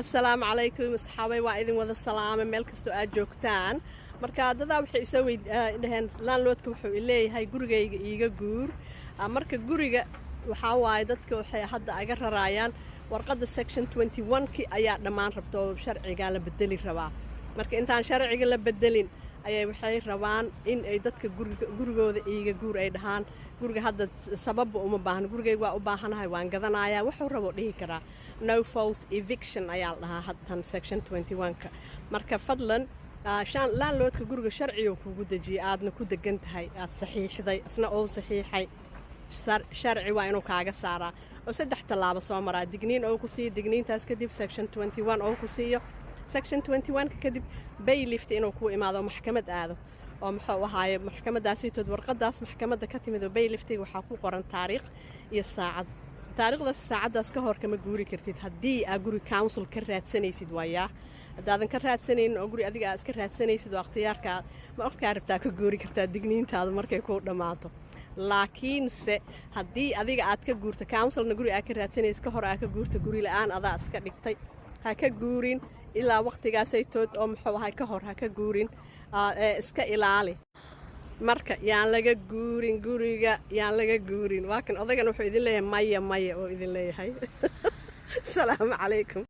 Assalaamu calaykum asxaabay, waa idin wada salaamay meel kastoo aad joogtaan. Marka dadaa waxay isoo dhaheen, landlordka wuxuu leeyahay gurigayga iiga guur. Marka guriga waxaa waaye, dadka waxay hadda aga raraayaan warqadda section 21-ki ayaa dhammaan rabta oo sharcigaa la bedeli rabaa. Marka intaan sharciga la bedelin ayay waxay rabaan in ay dadka gurigooda iiga guur ay dhahaan. Guriga hadda sababba uma baahno, gurigayga waa u baahanahay, waan gadanayaa, wuxuu rabo dhihi karaa. No fault eviction ayaa la dhahaa hadtan section 21-ka. Marka fadlan, landlordka guriga sharciga kugu dejiyay, aadna ku degan tahay, aad saxiixday, isna uu saxiixay, sharci waa inuu kaaga saaraa oo saddex tallaabo soo maraa: digniin oo ku siiyo, digniintaas kadib section 21 oo ku siiyo, section 21-ka kadib bailiff inuu kuu imaado oo maxkamad aado, oo muxuu ahaaye maxkamadaasitood warqadaas maxkamadda ka timid oo bailifftiga waxaa ku qoran taariikh iyo saacad. Taariikhdaas, saacaddaas ka hor kama guuri kartid haddii aa guri council ka raadsanaysid. Waayaa haddaadan ka raadsanaynin oo guri adiga aa iska raadsanaysid oo akhtiyaarkaa ma markaa rabtaa ka guuri kartaa digniintaada markay kuu dhammaato. Laakiinse haddii adiga aad ka guurto, councilna guri aad ka raadsanaysid, ka hor aad ka guurto, guri la-aan adaa iska dhigtay. Ha ka guurin ilaa waqtigaasaytood oo muxuu ahay ka hor ha ka guurin, ee iska ilaali. Marka yaan laga guurin guriga, yaan laga guurin. Waa kan odagan wuxuu idin leeyahay, maya maya oo idin leeyahay. Asalaamu calaykum.